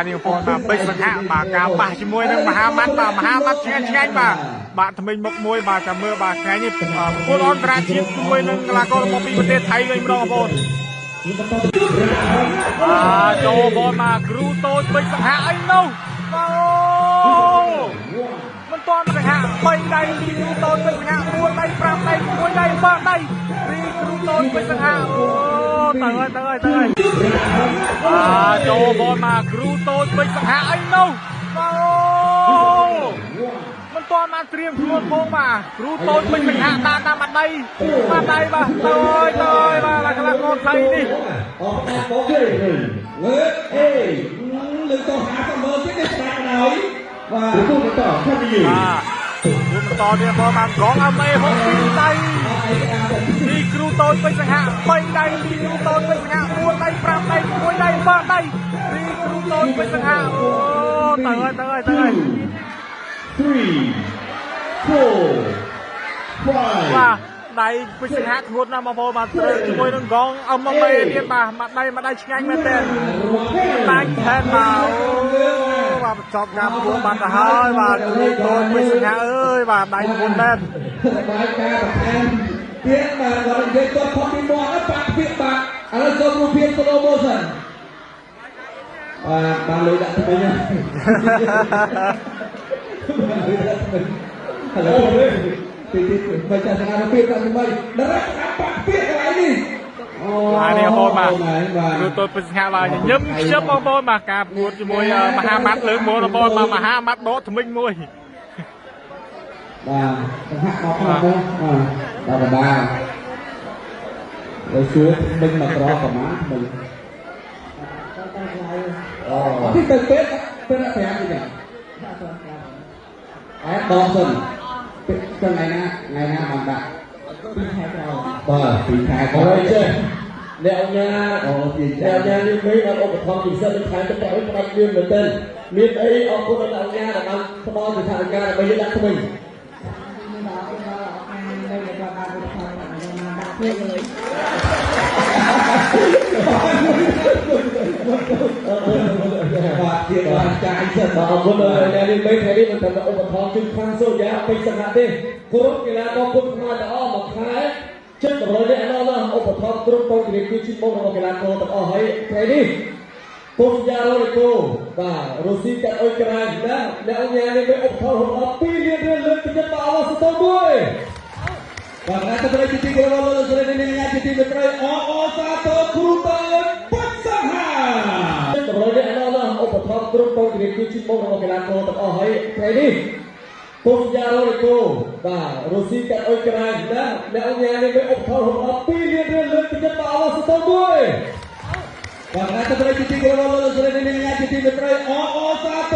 នេះបងប្អូនបាទពេជ្រសង្ហៈបាទការប៉ះជាមួយនឹងមហាម៉ាត់បាទមហាម៉ាត់ឆ្ងាញ់ឆ្ងាញ់បាទបាក់ថ្មិញមុខមួយបាទចាំមើលបាទថ្ងៃនេះប្រកួតអន្តរជាតិជាមួយនឹងកីឡាករមកពីប្រទេសថៃវិញម្ដងបងប្អូនបាទចូលបងបាទគ្រូតូចពេជ្រសង្ហៈអីនោះបាទអូមិនទាន់សង្ហៈ3ដៃពីគ្រូតូចពេជ្រសង្ហៈ4ដៃ5ដៃ6ដៃ7ដៃពីគ្រូតូចពេជ្រសង្ហៈអូទៅហើយទៅហើយទៅហើយបាទចូលបងបាទគ្រូតូចពេជ្រសង្ហៈអីនោះបាទអូមិនទាន់បានត្រៀមខ្លួនផងបាទគ្រូតូចពេជ្រសង្ហៈដាក់តាមដៃបាទដៃបាទទៅហើយទៅហើយបាទកីឡាករថៃនេះ អរដាក់មកទេលើអេលើត50មើលទៀតនេះស្ដាប់ហើយបាទ ប្រគល់បន្តខណ្ឌយូ បាទរួមបន្តទៀតបងបានកងអមេ62ដៃពីគ្រូតូចពេជ្រសង្ហៈ3ដៃពីគ្រូតូចពេជ្រសង្ហៈ4ដៃ5ដៃ6ដៃ7ដៃពីគ្រូតូចពេជ្រសង្ហៈអូទៅហើយទៅហើយទៅហើយ 3 4 5 បាទដៃពេជ្រសង្ហៈធ្ងន់ណាស់បងប្អូនបាទត្រូវជាមួយនឹងកងអមមេទៀតបាទមួយដៃមួយដៃឆ្ងាញ់មែនទែនដាច់ថែមបាទអូបាទបញ្ចប់ការប្រកួតបាត់ទៅហើយបាទគ្រូតូចពេជ្រសង្ហៈអើយបាទដៃធ្ងន់មែន បាយការបន្ថែមទៀតបាទគាត់និយាយគាត់ផុតពីមាត់បាក់ពាក្យបាក់ឥឡូវសូមរូបភាព slow motion បាទបានលុយដាក់ថ្មីណាបានលុយដាក់ថ្មីឥឡូវទីទីបើចាស់សកម្មភាពដាក់ថ្មីដរាបបាក់ពាក្យកន្លែងនេះអូ បាទនេះបងប្អូនបាទ បាទ គ្រូតូចពេជ្រសង្ហៈបាទញញឹមខ្ជិបបងប្អូនបាទការប្រកួតជាមួយមហាម៉ាត់លើកមុនបងប្អូនបាទមហាម៉ាត់ដកថ្មិញមួយ បាទសង្ហៈមកផងបាទបាទបាទលើសួរថ្មិញមកក្រប្រហែលថ្មិញអូទីទៅពេទ្យពេទ្យ5ទីចាអែដកសិនពេទ្យថ្ងៃណាថ្ងៃណាបានដាក់ 2ខែក្រោយ បាទ2ខែក្រោ ហើយ យ ចេះអ្នកអង្គញា អូជា អ្នកអង្គញានេះមេបានឧបត្ថម្ភពិសេសដូចខែទៅប្រាក់ផ្ដាច់លឿនមែនទែនមានអីអរគុណដល់អ្នកអង្គញាដែលបានផ្ដល់ជាថវិកាដើម្បីយើងដាក់ថ្មី មានដល់អីដល់អកានៅតែគាត់បានឧបត្ថម្ភខ្ញុំបានដាក់ភ្លេចលើ បាទជាបានចាយសិន បាទអរគុណដល់អ្នកនេះមេថ្ងៃនេះមិនត្រឹមតែឧបត្ថម្ភជូនខាងសូយ៉ាពេជ្រសង្ហៈទេគ្រប់កីឡាករគុណខ្មែរទាំងអស់មួយខែជិត100នាក់ណោះឧបត្ថម្ភគ្រប់កងធនាគារជីមុខរបស់កីឡាករទាំងអស់ហើយថ្ងៃនេះពុំយ៉ារ៉ូលកូបាទរុស្ស៊ីកាត់អ៊ុយក្រែនណាអ្នកអង្គញានេះមេឧបត្ថម្ភរហូតដល់2លានរៀលលើកទឹកចិត្តបាទអរសូមមួយ បាទណាទៅជាទីគោរពលោកស្រីនាងជាទីមេត្រីអអសាទរគ្រូតូចពុទ្ធសហា 100នាក់ណោះឧបត្ថម្ភគ្រប់កងធនាគារជីមុខរបស់កីឡាករទាំងអស់ហើយថ្ងៃនេះពុំយ៉ារ៉ូលកូបាទរុស្ស៊ីកាត់អ៊ុយក្រែនណាអ្នកអង្គញានេះមេឧបត្ថម្ភរហូតដល់2លានរៀលលើកទឹកចិត្តបាទអរសូមមួយ បាទណាទៅជាទីគោរពលោកស្រីនាងជាទីមេត្រីអអសាទ